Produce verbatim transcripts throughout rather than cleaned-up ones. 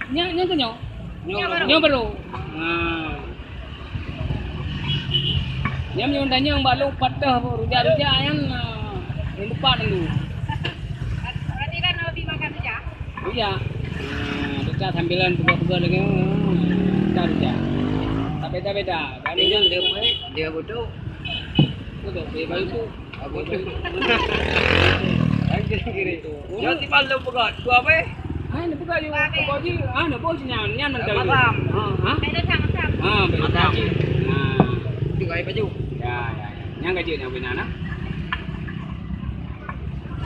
Nyan, nyan keuh nyoe. Nyoe barô. Nyoe barô. Ha. Nyan meunyoe tanyong bak lôn pat teuh rujak-rujak nyan, ha, lôn lupa dulu. Berarti kan lebih makan rujak? Iya. Ha, rujak sambilan peugah-peugah lagèe, ha, rujak, rujak. Tak beda-beda. Kan nyan dia buat, dia butuh. Betul, dia baru tu. Apa tu? Angkiri-kiri. Nyoe si Palem peugah, dua apa? Ah, ni peugah je. Pokok je, ah, nak bos nyan, nyan mantap. Matam. Ha, ha? Beda sama-sama. Ha, beda sama. Ha. Tu gaya baju. Ya, ya, ya. Nyan gaji nyan bina nah.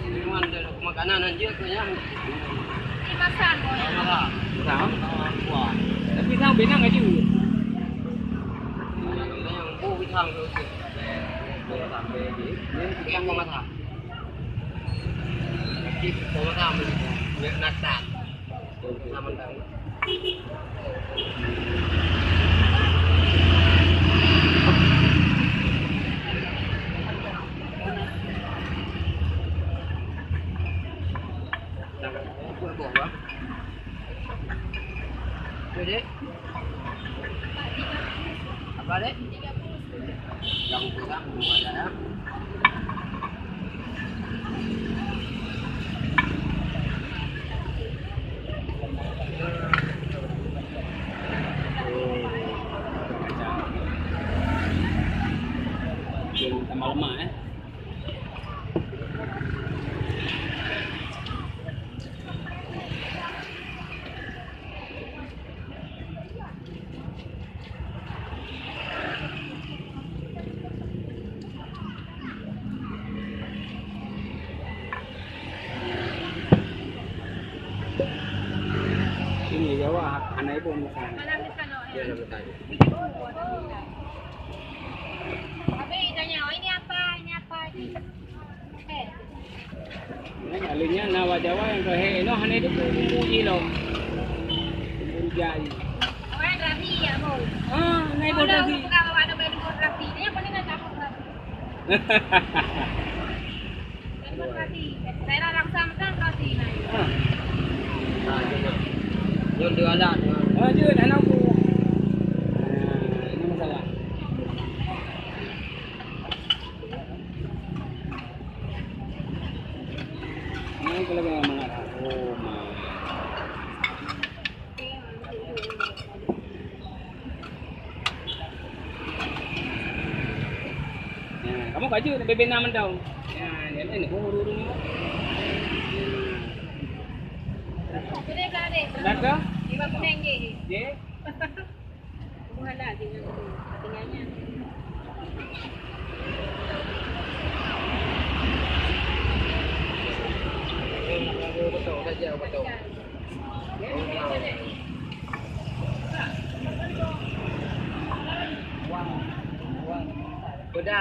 Memang ada makanan aja tu ya. Di pasar, boy. Pasar. Pasar. Kuah. Tapi sang bina gaji. Oh, bintang tu. Sampai di. Ini kita mau masak. Kita mau masak. Nak tak? Apa, Dek? Yang kurang dua dah, ya. Tambah lemak, eh. Ini Jawa, hana ibu misalnya. Hana misalnya. Iya, hana misalnya. Habis ditanya, "Oh, ini apa? Ini apa?" Ini. Nyan, aleuh nyan na awak Jawa nyang keuhai inoe hana iduek bumbu jih lom. Bumbu jai. Awak rabi ya, Bos? Ah, na iboh rabi. Bukan awak ada bumbu rabi. Dia apa ni nak campur rabi? Bumbu rabi. Daerah Langsam kan rabi na. Ah. Ah, jeuet. Jeuet dua alat. Ah, jeuet, hana bumbu. Ah, ini masalah. Ini kalau memang mangat. Oh, ma. Ya, kamu kaju nak bebek enam mantong. Ya, dia ni, oh, dulu ni. Dah ke? Lima kuning je. Je? Bukanlah tinggal tu, tinggalnya. Udah.